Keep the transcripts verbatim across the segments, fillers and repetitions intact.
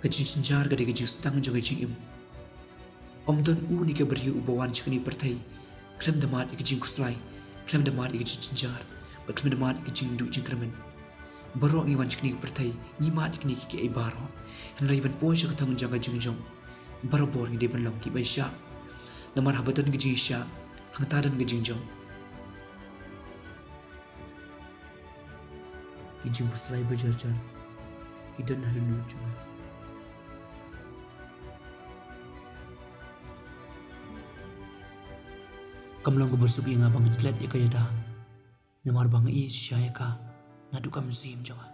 Ka jingjynjar ka dei ka jingstad jong ka jingim. Ym don u ne ka briew uba wan sha kane ka pyrthei khlem da mad ïa ka jingkhuslai, khlem da mad ïa ka jingjynjar, bad khlem da mad ïa ka jingduh jingkyrmen. Baroh ngi wan sha kane ka pyrthei, ngi mad ïa kine kiei kiei baroh. Hynrei ban poi sha ka thong jong ka jingjop, barabor ngi dei ban long kiba shah. Namar haba don ka jingshah, hangta don ka jingjop. Ki jingkhuslai ba jar jar ki don ha lynti jong nga. Kam long kaba suk ïa nga ba ngan klet ïa ka ïada, namar ba nga ïeit shisha ïa ka naduh ka mynsiem jong nga.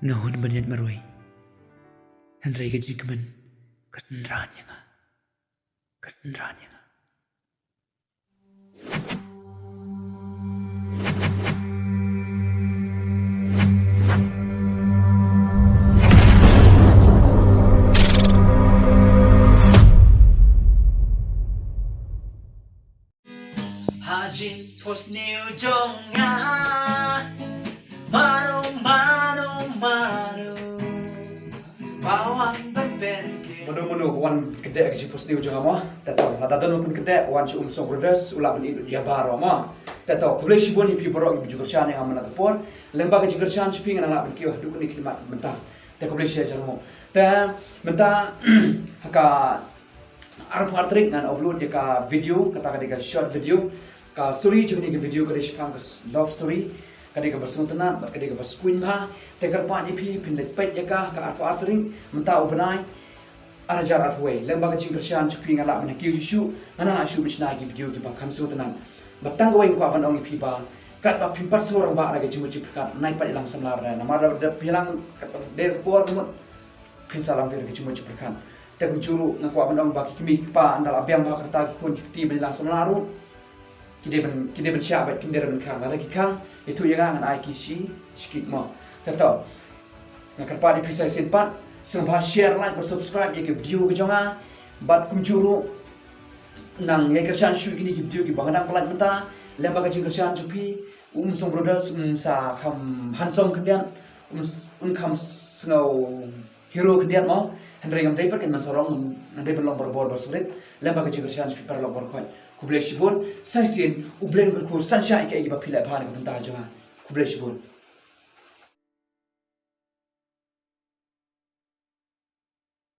Nga hun ban ïaid marwei, hynrei ka jingkmen ka synran ïa nga, ka synran ïa nga. Ha jingphohsniew jong nga, mano, mano, mano ba wan ban pynkhiah. Mano mano ba wan pynkhiah ka jingphohsniew jong nga mo? Te to, lada don ba pynkhiah, wan sha Umsong Brothers, u lah ban ïeit ïa baroh mo. Te to, khublei shibun ïa phi baroh kiba ju kyrshan ïa nga mynta ka por. Lyngba ka jingkyrshan jong phi ngan nang lah ban kiew haduh kane ka khyllipmat mynta. Te khublei shibun ïa phi. Te mynta ha ka arphew ar tarik ngan upload ïa ka video, kata ka dei ka short video. Ka story jong kane ka video ka dei shaphang ka s-, love story. Ka dei kaba sngewtynnat bad ka dei kaba sngewbha. Te kyrpad ïa phi phin leit peit ïa ka, ka arphew ar tarik mynta u bnai, ar hajar arphew wei. Lyngba ka jingkyrshan jong phi ngan lah ban kiew shuh shuh, ngan nang lah shuh ban shna ki video kiba kham sngewtynnat. Bad tang kawei nga kwah ban ong ïa phi ba katba phim pat sngew rangbah da ka jingmut jingpyrkhat, nai pat ïalang samla re. Namar da, da phi ïalang katba dei ka por ka mut phin sa lamler da ka jingmut jingpyrkhat. Te kumjuh ruh nga kwah ban ong ba ki kmie ki kpa ynda la biang bha ka rta ki khun ki kti ban ïalang samla ruh, ki dei ban, ki dei ban shah bad kim dei ban khang. Lada ki khang, ïathuh ïa nga ngan ai ki shi, shi kick mo. Te to, nga kyrpad ïa phi sa shisien pat, sngewbha share, like bad subscribe ïa ka video ka jong nga. Bad kumjuh ruh nang ïa kyrshan shuh ïa kine ki video kiba nga dang pyllait mynta. Lyngba ka jingkyrshan jong phi, u Umsong Brothers un sa kham handsome khyndiat, un s-, un kham sngew hero khyndiat mo. Hynrei ngam dei pat kynmaw sarong, nga dei ban long barabor ba sngewrit. Lyngba ka jingkyrshan jong phi paralok baroh khoit, khublei shibun. Sa shisien, U Blei un kyrkhu shisha ïa kiei kiba phi leh bha na ka bynta jong nga. Khublei shibun.